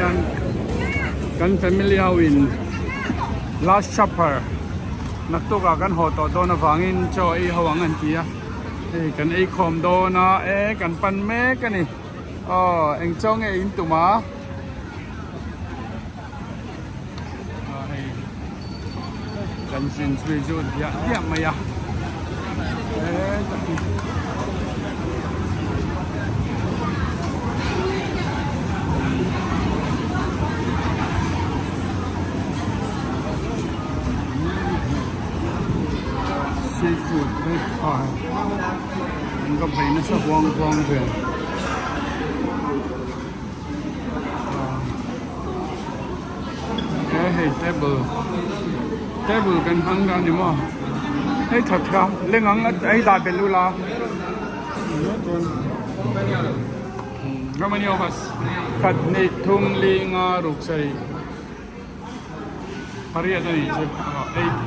hian kan family ho in last supper naktuk ah kan haw tawh dawn avangin chaw ei ho ang an ti a hei kan ei khawm dawn a e kan pan mek a ni aw eng chaw nge in tum a aw hei kan zin zui chu diah diah mai a e tak hi. Seafood vek kha an va bei nasa huang huang ve. He hei table table kan hmang dan ni maw hei that kha leng ang hei dah belh ula how many of us khat hnih thum li nga ruk sarih pariat a nih chu eight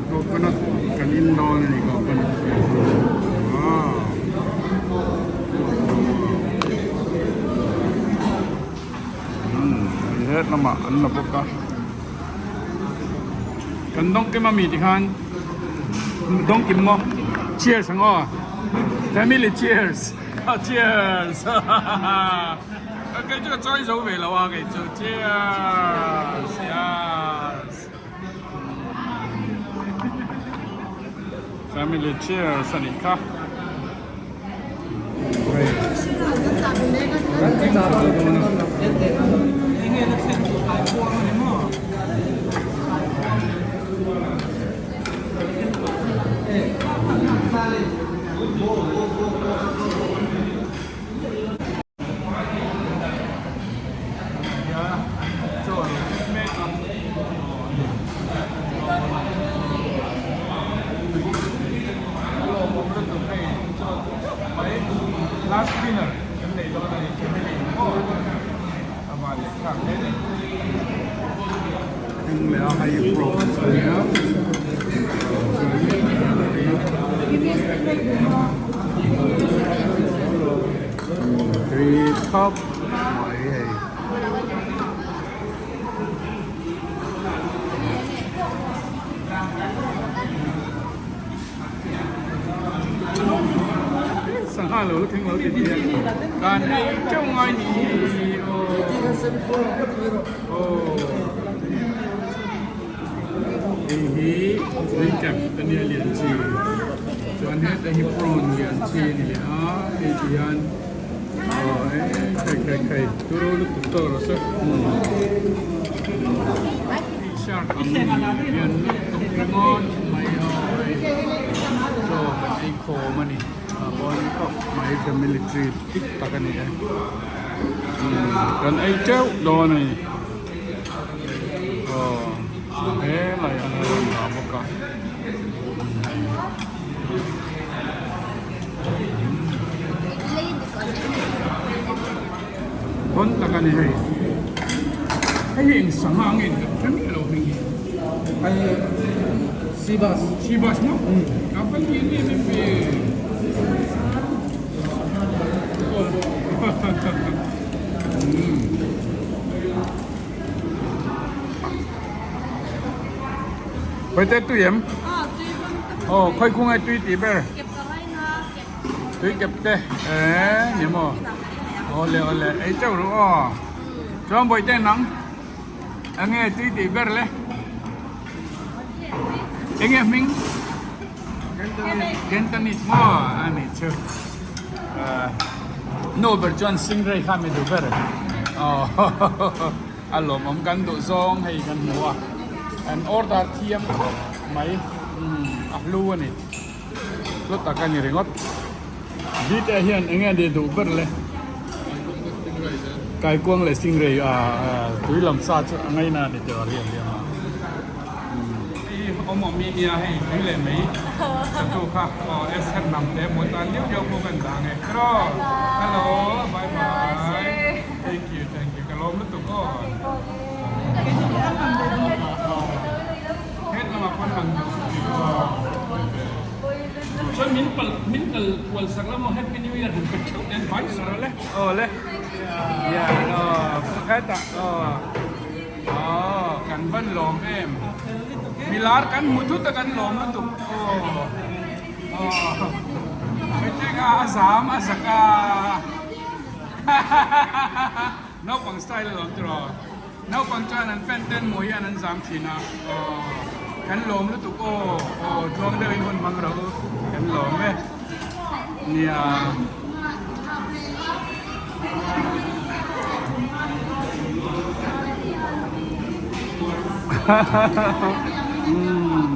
Coconut kan in dawn a ni coconut wow het lamah an la bawk a kan dawng kim ami tikhan dawng kim maw cheers ang aw family cheers cheers kei chu ka chawi zo ve lo a kei chu cheers yes Family cheers a nih kha. Last dinner kan nei dawn a ni family in maw a van leh thlak hle ni. Eng leh a hei prawns a nia. Tui khawp mai hei. Sangha lo la thleng lo ti nia. Kan ei teuh ngai ni aw. Aw. Hei hi recap a nia lian chi chuan heta hi prawn lian chi a ni leh a hei ti hian aw khai khai khai turu lutuk tawh rawh se shark ang lian lutuk ringawt mai aw hei chaw kan ei khawm a ni a bawn khawp mai family tree dik tak a ni e kan ei teuh dawn a ni. Aw helai an rawn dah bawk a hawn tak a ni hei hei hi eng sangha nge ni ka hre miah lo hming hi hei sea bass sea bass maw a va lian em em ve Khawi te tui em? Aw khawi khung ai tui tih ber? Tui kep te eh ni maw? Awle awle ei chauh ru aw. Chuan bawi te nang enge tui tih ber le? Enge hming? Cantonese maw a nih chu. Nu ber chuan stingray kha mi duh ber aw a lawmawm kan duh zawng hei kan hmu a an order thiam khawp mai a hlu a ni hlu tak a ni ringawt bta hian eng nge ni duh ber le kaikuang leh stingray a tui lam sa chu a ngaina a ni tih a riat liam a. Hei hi awm awm i nia hei tui leh mai chatu kha aw S khat nam te hmuh tan liau liau pawh kan dah ang e tiraw hello bye bye thank you thank you ka lawm lutuk aw. kual sak la maw Happy New Year han pe theuh nen vai sar le aw le yeah aw hetah aw aw kan van lawm em milar kan hmu thut a kan lawm lutuk aw aw hetiang a a zam a zak a hahahaha. Naupang style alawm tiraw? Naupang chuan an fan ten maw hian an zam thin a, aw kan lawm lutuk aw, aw tluang deuhin hun hmang rawh u, kan lawm e, nia. Umm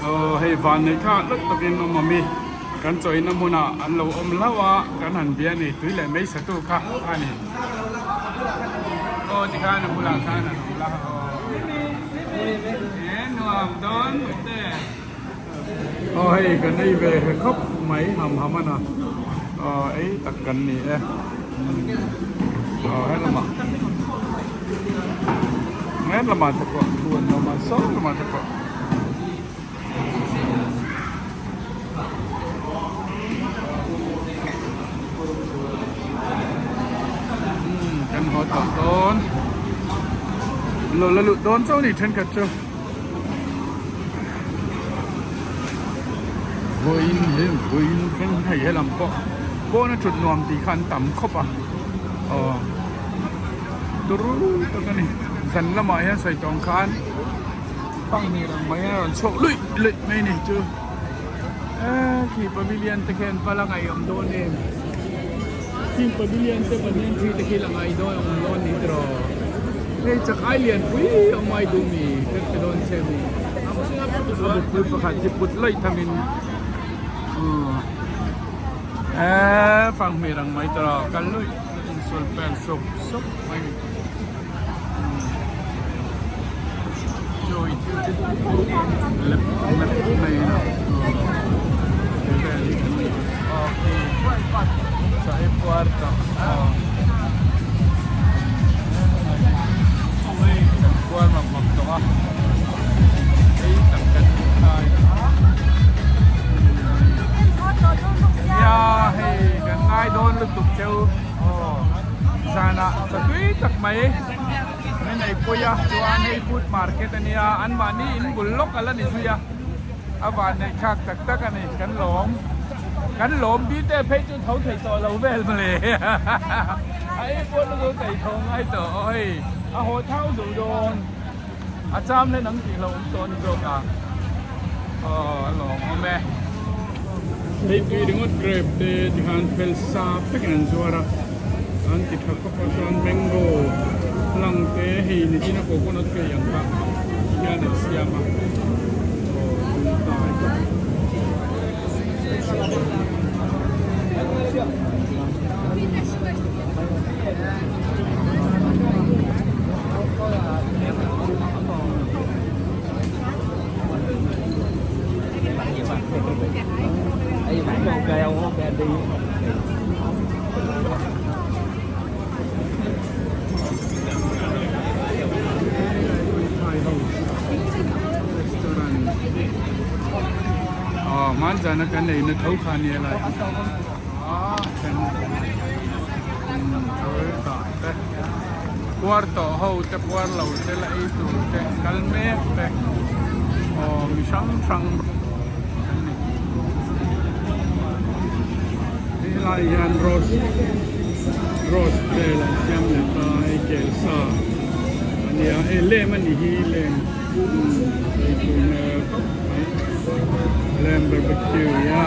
aw hei van nei thlak lutuk takin awm awm i. Kan chawina hmunah an lo awm hlauh a, kan han bia a ni, tui leh mei satu kha a ni. Aw tikhan a bulah khan an awm la aw. E nuam dawn mute. Aw hei kan ei ve he khawp mai ham ham a na. Aw ei tak kan ni e. Aw helamah. Helamah te pawh thu an awm a, saw lamah te pawh. Kan haw tawh dawn lo la luh dawn chauh a ni thenkhat chu vawiin hi vawiin thleng hei helam pawh pawn a thut nuam tih kha an tam khawp a aw turu tak a ni zan lamah hian sawi tawng khan. Panghnih ang mai a rawn chhuak luih luih mai ni chu eee khi pavilion te khian pal a ngaihawm dawn em khi pavilion te banyan tree te khi la ngai dawn awm dawn ni tiraw hei chak ai lian pui awm ai duh mi ka ti dawn che mi a buk pakhat hi put lawih thamin eee fanghmir ang mai tiraw kal luih insual pel sawp sawp mai ni. Zanah satui tak mai min ei pui a chuan hei food market a nia anmahni in bul lawk a la ni zui a a van neih thlak tak tak a ni kan lawm kan lawm bite phei chu tho thei tawh lo vel mawle a ei pawh chu tho thei tho ngai tawh aw hei a haw thau duh dawn a cham hlen ang tih hlauh awm tawh a ni zawk a aw a lawm awm e. Theipui ringawt grape te tikhan fel sa vekin an zuar a an ti tha khawp a chuan mango hlang te hei nichina coconut ka ei ang kha hian an siam a aw tui tlai khawp. Aw hmanzana kan ei na tho kha nia lai a then tah te puar tawh ho te puar lo te la ei tur te kal mek te aw mi hrang hrang an ni helai hian rose rose vel an siam leh ta hei kelsa a nia hei lem a nih hi lem ei tur hmel khawp mai lem barbecue a.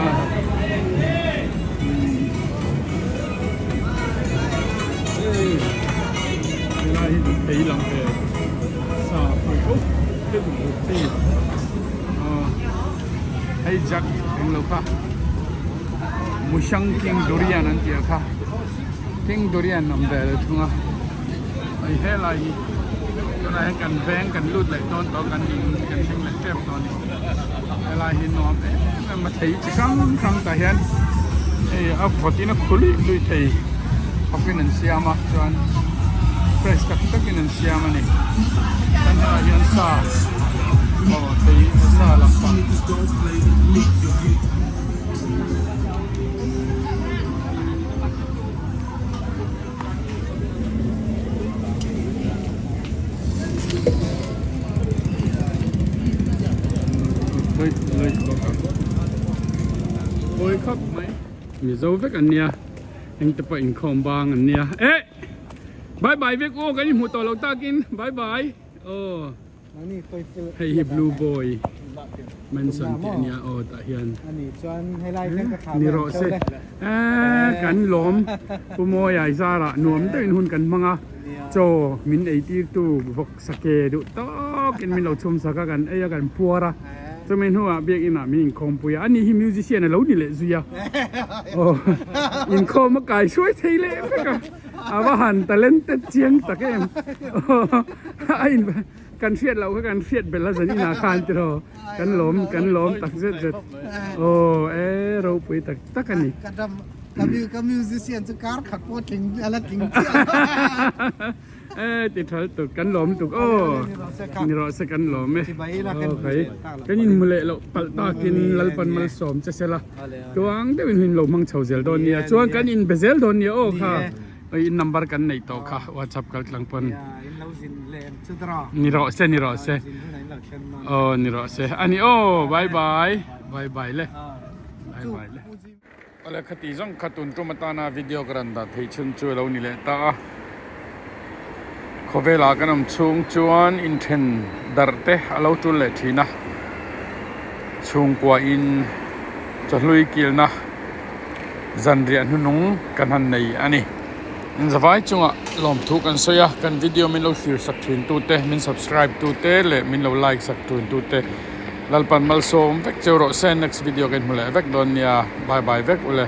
Helai hi thei lang ve sa pui fo thil hmuh chi hei jack englo kha Musang King Durian an tih kha King Durian awm ve lo thung a hei helai hi tunah hian kan veng kan lut leh dawn tawh kan in kan thleng leh tep tawh a ni helai hi nuam em em a thei chi hrang hrang tah hian hei a vawt in a khu luih luih thei khawpin an siam a chuan fresh tak takin an siam a ni chuan helai hian sa aw thei sa lampang. Lawih lawih bawk ang. Pawi khawp mai. Mizo vek an nia. Engte pawh inkhawm bang an nia. Eh! Bye bye vek aw kan inhmuh tawh loh takin. Bye bye. Aw. Hei hi Blue Boy Mansion tih a nia aw tah hian. Ni rawh se. Eh kan lawm Pu Mawia i zarah nuam deuhin hun kan hmang a. Chaw min ei tir tu vawk sake duh tawkin min lo chhum sak a kan ei a kan puar a. Chumi hnuah biakinn ah min inkhawm pui a. Ani hi musician a lo ni leh zui a. Aw inkhawm a kai hruai thei leh vek a. A va han talented chiang tak em a in kan hriat loh kha kan hriat belh a zan inah khan tiraw kan lawm kan lawm tak zet zet aw e ropui tak tak a ni. Ka dam ka mu ka musician chu kar khat pawh tling a la tling chiah E ti thal tuk kan lawm tuk aw ni rawh se kan lawm e aw khai kan in hmu leh loh palh takin Lalpan malsawm che sela. Tuang deuhin hun lo hmang chho zel dawn nia chuan kan in be zel dawn nia aw kha oi in number kan neih tawh kha whatsapp kal tlang pawn ni rawh se ni rawh se aw ni rawh se ani aw bye bye bye bye le bye bye le Awle khati zawng kha tun tum atana video ka rawn dah theih chhun chu a lo ni leh ta a khawvelah kan awm chhung chuan inthen darh te a lo tul leh thin a. Chhungkua in chawhlui kilna zanriah hnuhnung kan han nei a ni. In zavai chungah lawmthu kan sawi a, kan video min lo thlir sak thin tute, min subscribe tute leh min lo like sak thin tute Lalpan malsawm vek cheu rawh se. Next video ka inhmu leh vek dawn nia. Bye bye vek ule.